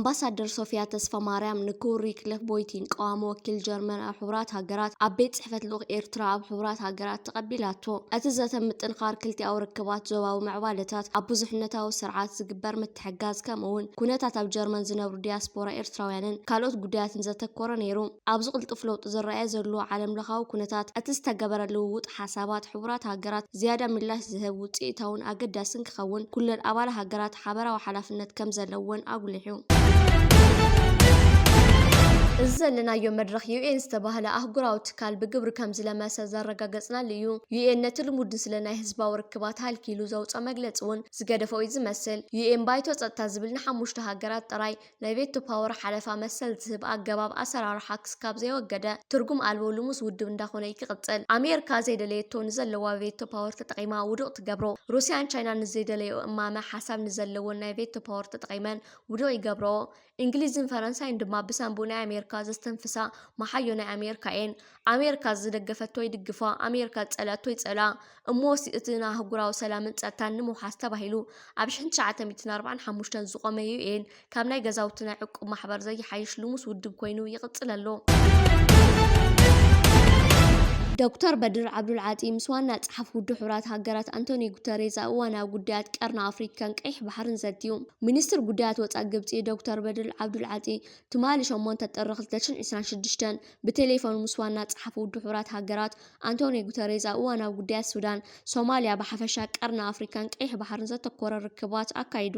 ኣምባሳደር ሶፊያ ተስፋማርያም ንክቡር ዊክለፍ ቦይቲን፣ ቀዋሚ ወኪል ጀርመን ኣብ ሕቡራት ሃገራት፣ ኣብ ቤት ጽሕፈት ልኡኽ ኤርትራ ኣብ ሕቡራት ሃገራት ተቐቢላቶ። እቲ ዘተ ምጥንኻር ክልቲኣዊ ርክባት፣ ዞባዊ ምዕባለታት፣ ኣብ ብዙሕነታዊ ስርዓት ዝግበር ምትሕጋዝ፣ ከምኡ'ውን ኩነታት ኣብ ጀርመን ዝነብሩ ዲያስፖራ ኤርትራውያንን ካልኦት ጉዳያትን ዘተኮረ ነይሩ። ኣብዚ ቅልጡፍ ለውጢ ዝረኣየ ዘሎ ዓለምለኻዊ ኩነታት፣ እቲ ዝተገበረ ልውውጥ ሓሳባት ሕቡራት ሃገራት ዝያዳ ምላሽ ዝህብ፣ ውጽኢታውን ኣገዳስን ክኸውን ኩለን ኣባል ሃገራት ሓበራዊ ሓላፍነት ከም ዘለወን ኣጉሊሑ። እዚ ዘለናዮ መድረኽ ዩ ኤን ዝተባህለ ኣህጉራዊ ትካል ብግብሪ ከም ዝለመሰ ዘረጋገጽናሉ እዩ። ዩ ኤን ነቲ ልሙድ ንስለ ናይ ህዝባዊ ርክባት ሃልኪሉ ዘውጽኦ መግለጺ እውን ዝገደፎ እዩ ዝመስል። ዩ ኤን ባይቶ ጸጥታ ዝብል ንሓሙሽተ ሃገራት ጥራይ ናይ ቬቶ ፓወር ሓለፋ መሰል ዝህብ ኣገባብ ኣሰራርሓ ክስካብ ዘየወገደ፣ ትርጉም ኣልቦ ልሙስ ውድብ እንዳኾነ እዩ ክቕጽል። ኣሜሪካ ዘይደለየቶ ንዘለዋ ቬቶ ፓወር ተጠቒማ ውዱቕ ትገብሮ። ሩስያን ቻይናን ንዘይደለዮ እማመ ሓሳብ ንዘለወን ናይ ቬቶ ፓወር ተጠቒመን ውዱቕ ይገብሮ። እንግሊዝን ፈረንሳይን ድማ ብሳንቡእ ናይ ኣሜሪካ ዘስተንፍሳ መሓዮ ናይ ኣሜሪካ እየን። ኣሜሪካ ዝደገፈቶ ይድግፋ፣ ኣሜሪካ ዝጸልኣቶ ይጸልኣ። እሞ ሲ-፣ እቲ ንኣህጉራዊ ሰላምን ጸጥታን ንምውሓስ ተባሂሉ ኣብ ሽሕን ትሽዓተ ሚእትን ኣርባዓን ሓሙሽተን ዝቖመ ዩ ኤን ካብ ናይ ገዛውቲ ናይ ዕቁብ ማሕበር ዘይሓይሽ ልሙስ ውድብ ኮይኑ ይቕጽል ኣሎ። ዶክተር በድር ዓብዱል ዓጢ ምስ ዋና ጸሓፊ ውድብ ሕቡራት ሃገራት ኣንቶኒዮ ጉተሬዝ ኣብ እዋናዊ ጉዳያት ቀርኒ ኣፍሪካን ቀይሕ ባሕርን ዘትዩ። ሚኒስትር ጉዳያት ወጻኢ ግብጺ ዶክተር በድር ዓብዱል ዓጢ ትማሊ ሸሞንተ ጥሪ ክልተ ሽሕን ዕስራን ሽዱሽተን ብቴሌፎን ምስ ዋና ጸሓፊ ውድብ ሕቡራት ሃገራት ኣንቶኒዮ ጉተሬዝ ኣብ እዋናዊ ጉዳያት ሱዳን፣ ሶማልያ፣ ብሓፈሻ ቀርኒ ኣፍሪካን ቀይሕ ባሕርን ዘተኮረ ርክባት ኣካይዱ።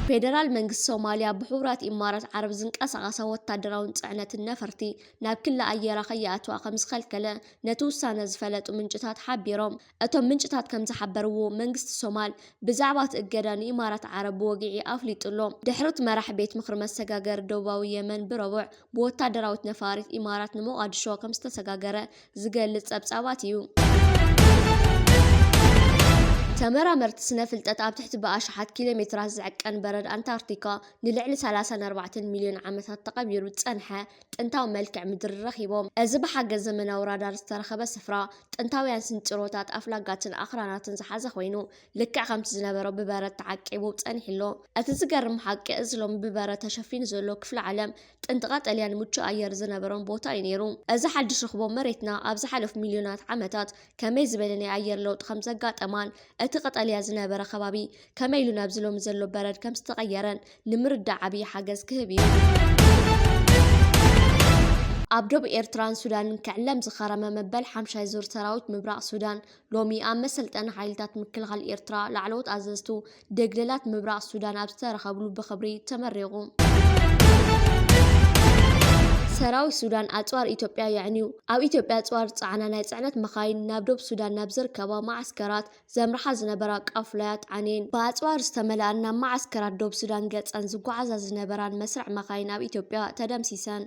ፌደራል መንግስቲ ሶማልያ ብሕቡራት ኢማራት ዓረብ ዝንቀሳቐሳ ወታደራውን ጽዕነትን ነፈርቲ ናብ ክሊ ኣየራ ከይኣትዋ ከም ዝኸልከለ ነቲ ውሳነ ዝፈለጡ ምንጭታት ሓቢሮም። እቶም ምንጭታት ከም ዝሓበርዎ፣ መንግስቲ ሶማል ብዛዕባ እቲ እገዳ ንኢማራት ዓረብ ብወግዒ ኣፍሊጡ ኣሎ። ድሕሪ እቲ መራሒ ቤት ምኽሪ መሰጋገሪ ደቡባዊ የመን ብረቡዕ ብወታደራዊት ነፋሪት ኢማራት ንሞቓድሾ ከም ዝተሰጋገረ ዝገልጽ ጸብጻባት እዩ። ተመራመርቲ ስነ ፍልጠት ኣብ ትሕቲ ብኣሽሓት ኪሎ ሜትራት ዝዕቀን በረድ ኣንታርክቲካ ንልዕሊ ሰላሳን ኣርባዕተን ሚልዮን ዓመታት ተቐቢሩ ዝጸንሐ ጥንታዊ መልክዕ ምድሪ ረኺቦም። እዚ ብሓገዝ ዘመናዊ ራዳር ዝተረኸበ ስፍራ ጥንታውያን ስንጭሮታት፣ ኣፍላጋትን ኣኽራናትን ዝሓዘ ኮይኑ፣ ልክዕ ከምቲ ዝነበሮ ብበረድ ተዓቂቡ ጸኒሑ ኣሎ። እቲ ዝገርም ሓቂ፣ እዚ ሎሚ ብበረድ ተሸፊኑ ዘሎ ክፍለ ዓለም ጥንቲ ቀጠልያን ምቹእ ኣየር ዝነበሮን ቦታ እዩ ነይሩ። እዚ ሓድሽ ርኽቦ መሬትና ኣብ ዝሓለፉ ሚልዮናት ዓመታት ከመይ ዝበለ ናይ ኣየር ለውጢ ከም ዘጋጠማን እቲ ቀጠልያ ዝነበረ ከባቢ ከመይ ኢሉ ናብዚ ሎሚ ዘሎ በረድ ከም ዝተቐየረን ንምርዳእ ዓብዪ ሓገዝ ክህብ እዩ። ኣብ ዶብ ኤርትራን ሱዳንን ክዕለም ዝኸረመ መበል ሓምሻይ ዙር ሰራዊት ምብራቕ ሱዳን ሎሚ ኣብ መሰልጠኒ ሓይልታት ምክልኻል ኤርትራ ላዕለዎት ኣዘዝቱ ደግለላት ምብራቕ ሱዳን ኣብ ዝተረኸብሉ ብኽብሪ ተመሪቑ። ሰራዊት ሱዳን ኣጽዋር ኢትዮጵያ የዕንዩ። ኣብ ኢትዮጵያ ኣጽዋር ዝጸዓና ናይ ጽዕነት መኻይን ናብ ዶብ ሱዳን ናብ ዝርከባ መዓስከራት ዘምርሓ ዝነበራ ቃፍላያት ዓንየን። ብኣጽዋር ዝተመልኣን ናብ መዓስከራት ዶብ ሱዳን ገጸን ዝጓዓዛ ዝነበራን መስርዕ መኻይን ኣብ ኢትዮጵያ ተደምሲሰን።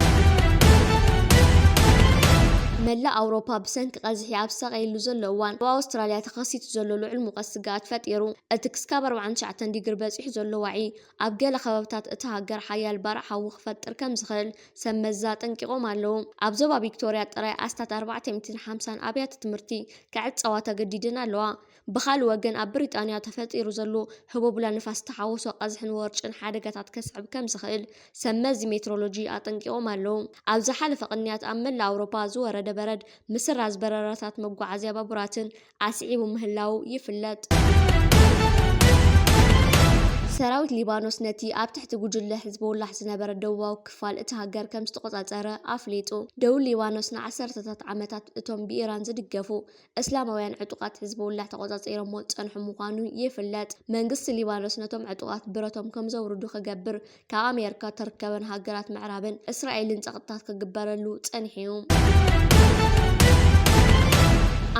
መላእ ኣውሮፓ ብሰንኪ ቀዝሒ ኣብ ዝሳቐየሉ ዘሎ እዋን፣ ኣብ ኣውስትራልያ ተኸሲቱ ዘሎ ልዑል ሙቐት ስግኣት ፈጢሩ። እቲ ክስካብ ኣርባዓን ትሽዓተን ዲግሪ በጺሑ ዘሎ ዋዒ፣ ኣብ ገለ ከባብታት እታ ሃገር ሓያል ባርዕ ሓዊ ክፈጥር ከም ዝኽእል ሰብ መዚ ኣጠንቂቖም ኣለዉ። ኣብ ዞባ ቪክቶርያ ጥራይ ኣስታት ኣርባዕተ ሚእትን ሓምሳን ኣብያተ ትምህርቲ ክዕጸዋ ተገዲደን ኣለዋ። ብኻልእ ወገን፣ ኣብ ብሪጣንያ ተፈጢሩ ዘሎ ህቦብላ ንፋስ ዝተሓወሶ ቀዝሕን ወርጭን ሓደጋታት ከስዕብ ከም ዝኽእል ሰብ መዚ ሜትሮሎጂ ኣጠንቂቖም ኣለዉ። ኣብ ዝሓለፈ ቅንያት ኣብ መላእ ኣውሮፓ ዝወረደ በረድ ምስራዝ በረራታት መጓዓዝያ ባቡራትን ኣስዒቡ ምህላዉ ይፍለጥ። ሰራዊት ሊባኖስ ነቲ ኣብ ትሕቲ ጉጅለ ሕዝቦላሕ ዝነበረ ደቡባዊ ክፋል እቲ ሃገር ከም ዝተቖጻጸረ ኣፍሊጡ። ደቡብ ሊባኖስ ንዓሰርተታት ዓመታት እቶም ብኢራን ዝድገፉ እስላማውያን ዕጡቓት ሕዝቦላሕ ተቖጻጺሮሞ ዝጸንሑ ምዃኑ ይፍለጥ። መንግስቲ ሊባኖስ ነቶም ዕጡቓት ብረቶም ከም ዘውርዱ ክገብር ካብ ኣሜሪካ እተርከበን ሃገራት ምዕራብን እስራኤልን ጸቕጥታት ክግበረሉ ጸኒሑ እዩ።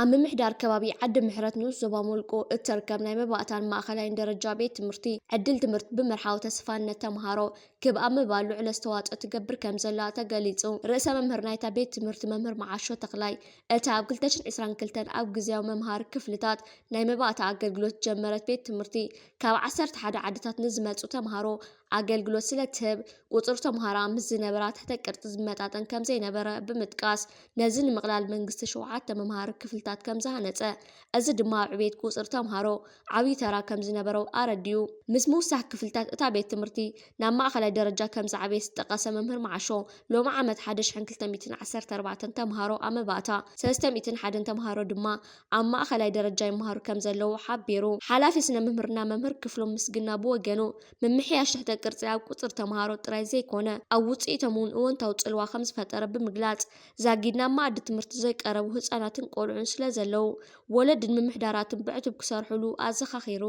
ኣብ ምምሕዳር ከባቢ ዓዲ ምሕረት ንኡስ ዞባ ሞልቆ እተርከብ ናይ መባእታን ማእኸላይን ደረጃ ቤት ትምህርቲ ዕድል ትምህርቲ ብምርሓው ተስፋነት ተምሃሮ ክብ ኣብ ምባል ልዑል ኣስተዋጽኦ ትገብር ከም ዘላ ተገሊጹ። ርእሰ መምህር ናይታ ቤት ትምህርቲ መምህር መዓሾ ተኽላይ፣ እቲ ኣብ ክልተ ሽሕን ዕስራን ክልተን ኣብ ግዝያዊ መምሃሪ ክፍልታት ናይ መባእታ ኣገልግሎት ጀመረት ቤት ትምህርቲ፣ ካብ ዓሰርተ ሓደ ዓድታት ንዝመጹ ተምሃሮ ኣገልግሎት ስለ እትህብ፣ ቁጽሪ ተምሃራ ምስ ዝነበራ ትሕተ ቅርጺ ዝመጣጠን ከም ዘይነበረ ብምጥቃስ፣ ነዚ ንምቕላል መንግስቲ ሸውዓተ መምሃሪ ክፍልታት ከም ዝሃነጸ፣ እዚ ድማ ኣብ ዕቤት ቁጽሪ ተምሃሮ ዓብዪ ተራ ከም ዝነበሮ ኣረዲኡ። ምስ ምውሳኽ ክፍልታት እታ ቤት ትምህርቲ ናብ ማእኸላይ ደረጃ ከም ዝዓበየ ዝጠቐሰ መምህር መዓሾ፣ ሎሚ ዓመት ሓደ ሽሕን ክልተ ሚእትን ዓሰርተ ኣርባዕተን ተምሃሮ ኣብ መባእታ፣ ሰለስተ ሚእትን ሓደን ተምሃሮ ድማ ኣብ ማእኸላይ ደረጃ ይመሃሩ ከም ዘለዉ ሓቢሩ። ሓላፊ ስነ ምህርና መምህር ክፍሎም ምስግና ብወገኑ፣ ምምሕያሽ ትሕተ ቅርጺ ኣብ ቁጽሪ ተምሃሮ ጥራይ ዘይኮነ፣ ኣብ ውጽኢቶም እውን እወንታዊ ጽልዋ ከም ዝፈጠረ ብምግላጽ፣ ዛጊድ ናብ መኣዲ ትምህርቲ ዘይቀረቡ ህጻናትን ቆልዑን ስለ ዘለዉ፣ ወለድን ምምሕዳራትን ብዕቱብ ክሰርሕሉ ኣዘኻኺሩ።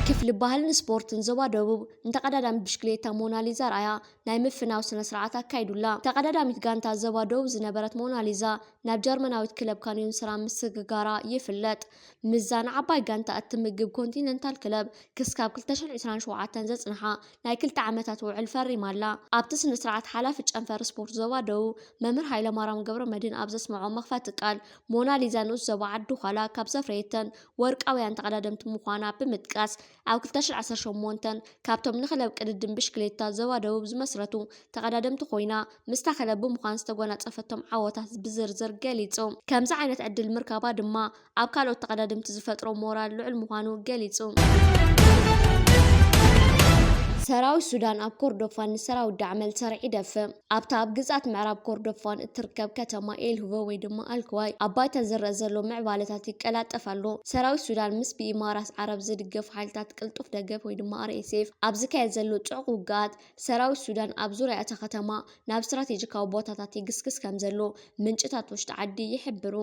ክፍሊ ባህልን ስፖርትን ዞባ ደቡብ ንተቐዳዳሚ ብሽክሌታ ሞናሊዛ ርኣያ ናይ ምፍናው ስነ ስርዓት ኣካይዱላ። ተቐዳዳሚት ጋንታ ዞባ ደቡብ ዝነበረት ሞናሊዛ ናብ ጀርመናዊት ክለብ ካንዮን ስራ ምስግጋራ ይፍለጥ። ምስዛ ንዓባይ ጋንታ እትምግብ ኮንቲነንታል ክለብ ክስካብ ክልተ ሽሕን ዕስራን ሸውዓተን ዘጽንሓ ናይ ክልተ ዓመታት ውዕል ፈሪማ ኣላ። ኣብቲ ስነ ስርዓት ሓላፊ ጨንፈር ስፖርት ዞባ ደቡብ መምህር ሃይለማርያም ገብረመድህን ኣብ ዘስምዖ መኽፈቲ ቃል፣ ሞናሊዛ ንኡስ ዞባ ዓዲ ዃላ ካብ ዘፍረየተን ወርቃውያን ተቐዳደምቲ ምዃና ብምጥቃስ፣ ኣብ ክልተ ሽሕን ዓሰርተ ሸሞንተን ካብቶም ንክለብ ቅድድም ብሽክሌታ ዞባ ደቡብ ዝመስረቱ ተቐዳደምቲ ኮይና፣ ምስታ ክለብ ብምዃን ዝተጎናጸፈቶም ዓወታት ብዝርዝር ገሊጹ። ከምዚ ዓይነት ዕድል ምርካባ ድማ ኣብ ካልኦት ተቐዳደምቲ ዝፈጥሮ ሞራል ልዑል ምዃኑ ገሊጹ። ሰራዊት ሱዳን ኣብ ኮርዶፋን ንሰራዊት ዳዕመል ሰርዕ ይደፍእ። ኣብታ ኣብ ግዝኣት ምዕራብ ኮርዶፋን እትርከብ ከተማ ኤልሁቦ ወይ ድማ ኣልክዋይ ኣብ ባይታ ዝረአ ዘሎ ምዕባለታት ይቀላጠፍ ኣሎ። ሰራዊት ሱዳን ምስ ብኢማራት ዓረብ ዝድገፍ ሓይልታት ቅልጡፍ ደገፍ ወይ ድማ ኣር ኤስ ኤፍ ኣብ ዝካየድ ዘሎ ጽዑቕ ውግኣት፣ ሰራዊት ሱዳን ኣብ ዙርያ እታ ከተማ ናብ ስትራቴጂካዊ ቦታታት ይግስግስ ከም ዘሎ ምንጭታት ውሽጢ ዓዲ ይሕብሩ።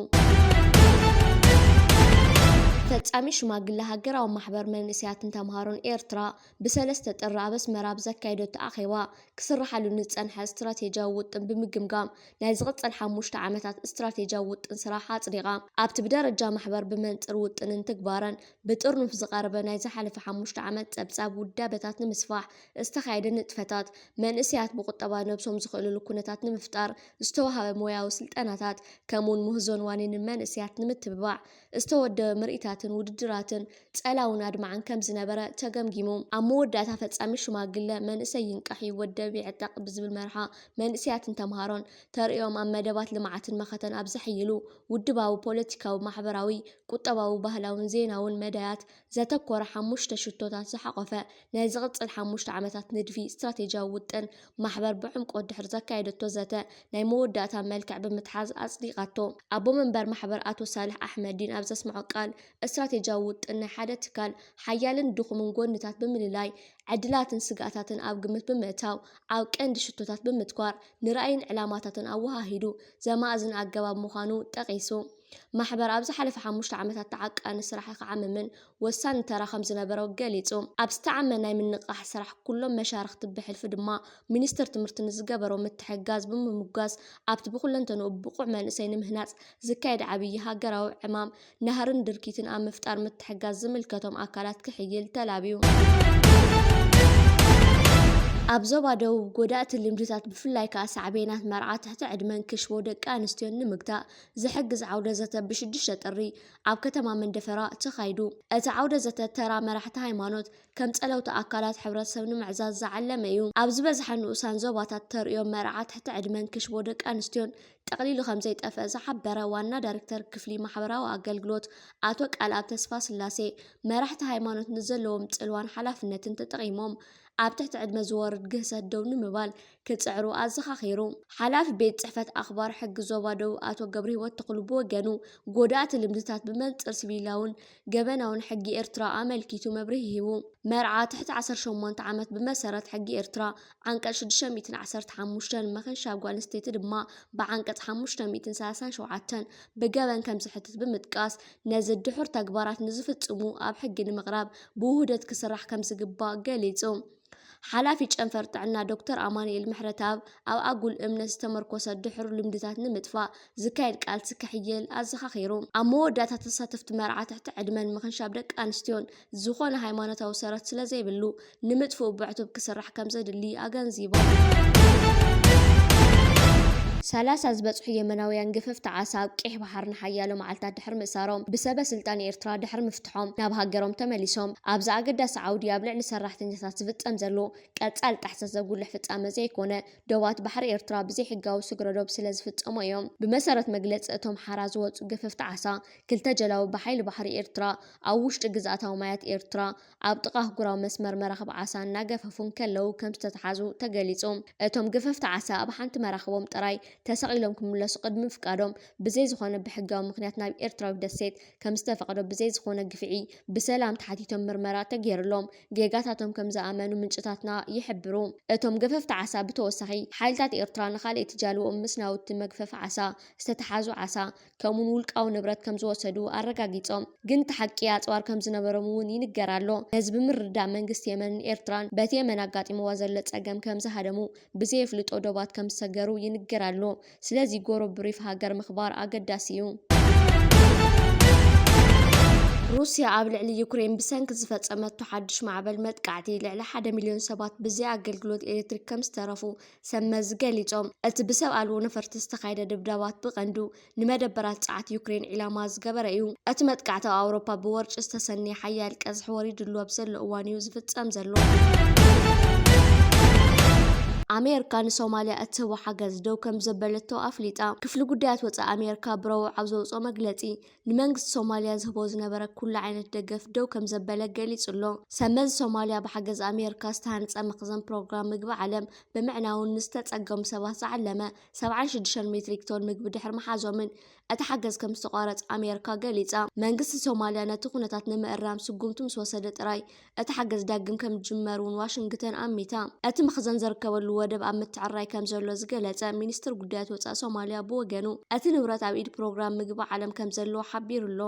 ፈጻሚ ሽማግለ ሃገራዊ ማሕበር መንእሰያትን ተምሃሮን ኤርትራ ብሰለስተ ጥሪ ኣብ ኣስመራ ኣብ ዘካየደቶ ኣኼባ፣ ክስርሓሉ ንዝጸንሐ ስትራቴጂያዊ ውጥን ብምግምጋም፣ ናይ ዝቕጽል ሓሙሽተ ዓመታት ስትራቴጂያዊ ውጥን ስራሕ ኣጽዲቓ። ኣብቲ ብደረጃ ማሕበር ብመንጽር ውጥንን ትግባረን ብጥርኑፍ ዝቐረበ ናይ ዝሓለፈ ሓሙሽተ ዓመት ጸብጻብ ውዳበታት ንምስፋሕ ዝተኻየደ ንጥፈታት፣ መንእሰያት ብቁጠባ ነብሶም ዝኽእልሉ ኩነታት ንምፍጣር ዝተዋህበ ሞያዊ ስልጠናታት፣ ከምኡውን ምህዞን ዋኒንን መንእሰያት ንምትብባዕ ዝተወደበ ምርኢታትን ውድድራትን ጸላውን ኣድማዕን ከም ዝነበረ ተገምጊሙ። ኣብ መወዳእታ ፈጻሚ ሽማግለ መንእሰይ ይንቃሕ ይወደብ ይዕጠቕ ብዝብል መርሓ መንእሰያትን ተምሃሮን ተርእዮም ኣብ መደባት ልምዓትን መኸተን ኣብ ዘሕይሉ ውድባዊ፣ ፖለቲካዊ፣ ማሕበራዊ፣ ቁጠባዊ፣ ባህላውን ዜናውን መዳያት ዘተኮረ ሓሙሽተ ሽቶታት ዝሓቖፈ ናይ ዝቕጽል ሓሙሽተ ዓመታት ንድፊ ስትራቴጂያዊ ውጥን ማሕበር ብዕምቆት ድሕሪ ዘካየደቶ ዘተ ናይ መወዳእታ መልክዕ ብምትሓዝ ኣጽዲቓቶ። ኣቦ መንበር ማሕበር ኣቶ ሳልሕ ኣሕመዲን ኣብ ዘስምዖ ቃል፣ ስትራቴጂያዊ ውጥን ናይ ሓደ ትካል ሓያልን ድኹምን ጎንታት ብምልላይ፣ ዕድላትን ስግኣታትን ኣብ ግምት ብምእታው፣ ኣብ ቀንዲ ሽቶታት ብምትኳር፣ ንራእይን ዕላማታትን ኣወሃሂዱ ዘማእዝን ኣገባብ ምዃኑ ጠቒሱ። ማሕበር ኣብ ዝሓለፈ ሓሙሽተ ዓመታት ተዓቃኒ ስራሕ ክዓምምን ወሳኒ ተራ ከም ዝነበሮ ገሊጹ። ኣብ ዝተዓመ ናይ ምንቕቓሕ ስራሕ ኩሎም መሻርኽቲ ብሕልፊ ድማ ሚኒስትር ትምህርቲ ንዝገበሮ ምትሕግጋዝ ብምምጓስ፣ ኣብቲ ብኩለንተንኡ ብቑዕ መንእሰይ ንምህናጽ ዝካየድ ዓብዪ ሃገራዊ ዕማም ናህርን ድርኪትን ኣብ ምፍጣር ምትሕግጋዝ ዝምልከቶም ኣካላት ክሕይል ተላብዩ። ኣብ ዞባ ደቡብ ጎዳእቲ ልምድታት ብፍላይ ከኣ ሳዕቤናት መርዓ ትሕቲ ዕድመን ክሽቦ ደቂ ኣንስትዮን ንምግታእ ዝሕግዝ ዓውደ ዘተ ብሽዱሽተ ጥሪ ኣብ ከተማ መንደፈራ ተኻይዱ። እቲ ዓውደ ዘተ ተራ መራሕቲ ሃይማኖት ከም ጸለውቲ ኣካላት ሕብረተሰብ ንምዕዛዝ ዝዓለመ እዩ። ኣብ ዝበዝሐ ንኡሳን ዞባታት ተርእዮ መርዓ ትሕቲ ዕድመን ክሽቦ ደቂ ኣንስትዮን ጠቕሊሉ ከም ዘይጠፍአ ዝሓበረ ዋና ዳይሬክተር ክፍሊ ማሕበራዊ ኣገልግሎት ኣቶ ቃልኣብ ተስፋ ስላሴ፣ መራሕቲ ሃይማኖት ንዘለዎም ጽልዋን ሓላፍነትን ተጠቒሞም ኣብ ትሕቲ ዕድመ ዝወርድ ግህሰት ደው ንምባል ክጽዕሩ ኣዘኻኺሩ። ሓላፊ ቤት ጽሕፈት ኣኽባር ሕጊ ዞባ ደቡብ ኣቶ ገብረህይወት ተኽሉ ብወገኑ፣ ጎዳእቲ ልምድታት ብመንጽር ሲቪላውን ገበናውን ሕጊ ኤርትራ ኣመልኪቱ መብርሂ ሂቡ። መርዓ ትሕቲ ዓሰርተ ሸሞንተ ዓመት ብመሰረት ሕጊ ኤርትራ ዓንቀጽ ሽዱሽተ ሚእትን ዓሰርተ ሓሙሽተን፣ ምኽንሻብ ጓል ኣንስተይቲ ድማ ብዓንቀጽ ሓሙሽተ ሚእትን ሰላሳን ሸውዓተን ብገበን ከም ዝሕትት ብምጥቃስ፣ ነዚ ድሑር ተግባራት ንዝፍጽሙ ኣብ ሕጊ ንምቕራብ ብውህደት ክስራሕ ከም ዝግባእ ገሊጹ። ሓላፊ ጨንፈር ጥዕና ዶክተር ኣማኑኤል ምሕረተኣብ፣ ኣብ ኣጉል እምነት ዝተመርኮሰ ድሑር ልምድታት ንምጥፋእ ዝካየድ ቃልሲ ክሕየል ኣዘኻኺሩ። ኣብ መወዳእታ፣ ተሳተፍቲ መርዓ ትሕቲ ዕድመን ምኽንሻብ ደቂ ኣንስትዮን ዝኾነ ሃይማኖታዊ ሰረት ስለ ዘይብሉ፣ ንምጥፍኡ ብዕቱብ ክስራሕ ከም ዘድሊ ኣገንዚቦም። ሰላሳ ዝበጽሑ የመናውያን ገፈፍቲ ዓሳ ኣብ ቀይሕ ባሕሪ ንሓያሎ መዓልታት ድሕሪ ምእሳሮም፣ ብሰበ ስልጣን ኤርትራ ድሕሪ ምፍትሖም ናብ ሃገሮም ተመሊሶም። ኣብዚ ኣገዳሲ ዓውዲ ኣብ ልዕሊ ሰራሕተኛታት ዝፍጸም ዘሎ ቀጻሊ ጥሕሰት ዘጉልሕ ፍጻመ ዘይኮነ፣ ዶባት ባሕሪ ኤርትራ ብዘይሕጋዊ ስግረ ዶብ ስለ ዝፍጸሙ እዮም። ብመሰረት መግለጺ እቶም ሓራ ዝወጹ ገፈፍቲ ዓሳ፣ ክልተ ጀላቡ ብሓይሊ ባሕሪ ኤርትራ ኣብ ውሽጢ ግዝኣታዊ ማያት ኤርትራ ኣብ ጥቓ ኣህጉራዊ መስመር መራኽብ ዓሳ እናገፈፉ እንከለዉ ከም ዝተተሓዙ ተገሊጹ። እቶም ገፈፍቲ ዓሳ ኣብ ሓንቲ መራኽቦም ጥራይ ተሰቒሎም ክምለሱ ቅድሚ ምፍቃዶም፣ ብዘይ ዝኾነ ብሕጋዊ ምኽንያት ናብ ኤርትራዊት ደሴት ከም ዝተፈቕዶ ብዘይ ዝኾነ ግፍዒ ብሰላም ተሓቲቶም ምርመራ ተገይሩሎም ጌጋታቶም ከም ዝኣመኑ ምንጭታትና ይሕብሩ። እቶም ገፈፍቲ ዓሳ ብተወሳኺ ሓይልታት ኤርትራ ንኻልኣይቲ ጃልቦኦም ምስ ናውቲ መግፈፊ ዓሳ ዝተተሓዙ ዓሳ ከምኡውን ውልቃዊ ንብረት ከም ዝወሰዱ ኣረጋጊጾም። ግን እቲ ሓቂ ኣጽዋር ከም ዝነበሮም እውን ይንገር ኣሎ። ነዚ ብምርዳእ መንግስቲ የመንን ኤርትራን በቲ የመን ኣጋጢምዋ ዘሎ ጸገም ከም ዝሃደሙ ብዘየፍልጦ ዶባት ከም ዝሰገሩ ይንገር ኣሎ። ስለዚ ጎረብሪፍ ሃገር ምኽባር ኣገዳሲ እዩ። ሩስያ ኣብ ልዕሊ ዩክሬን ብሰንኪ ዝፈጸመቶ ሓድሽ ማዕበል መጥቃዕቲ ልዕሊ ሓደ ሚልዮን ሰባት ብዘይ ኣገልግሎት ኤሌክትሪክ ከም ዝተረፉ ሰብ መዚ ገሊጾም። እቲ ብሰብ ኣልቦ ነፈርቲ ዝተኻየደ ድብደባት ብቐንዱ ንመደበራት ጸዓት ዩክሬን ዒላማ ዝገበረ እዩ። እቲ መጥቃዕቲ ኣብ ኣውሮፓ ብወርጪ ዝተሰነየ ሓያል ቀዝሒ ወሪድሉ ኣብ ዘሎ እዋን እዩ ዝፍጸም ዘሎ። ኣሜሪካ ንሶማልያ እትህቦ ሓገዝ ደው ከም ዘበለቶ ኣፍሊጣ። ክፍሊ ጉዳያት ወጻኢ ኣሜሪካ ብረቡዕ ኣብ ዘውጽኦ መግለጺ፣ ንመንግስቲ ሶማልያ ዝህቦ ዝነበረ ኩሉ ዓይነት ደገፍ ደው ከም ዘበለ ገሊጹ ኣሎ። ሰብ መዚ ሶማልያ ብሓገዝ ኣሜሪካ ዝተሃንጸ መኽዘን ፕሮግራም ምግቢ ዓለም ብምዕናውን ንዝተጸገሙ ሰባት ዝዓለመ ሰብዓን ሽዱሽተን ሜትሪክ ቶን ምግቢ ድሕሪ ምሓዞምን እቲ ሓገዝ ከም ዝተቋረጸ ኣሜሪካ ገሊጻ። መንግስቲ ሶማልያ ነቲ ኩነታት ንምእራም ስጉምቲ ምስ ወሰደ ጥራይ እቲ ሓገዝ ዳግም ከም ዝጅመር እውን ዋሽንግተን ኣሚታ። እቲ መኽዘን ዝርከበሉ ወደብ ኣብ ምትዕርራይ ከም ዘሎ ዝገለጸ ሚኒስትር ጉዳያት ወጻኢ ሶማልያ ብወገኑ፣ እቲ ንብረት ኣብ ኢድ ፕሮግራም ምግቢ ዓለም ከም ዘሎ ሓቢሩ ኣሎ።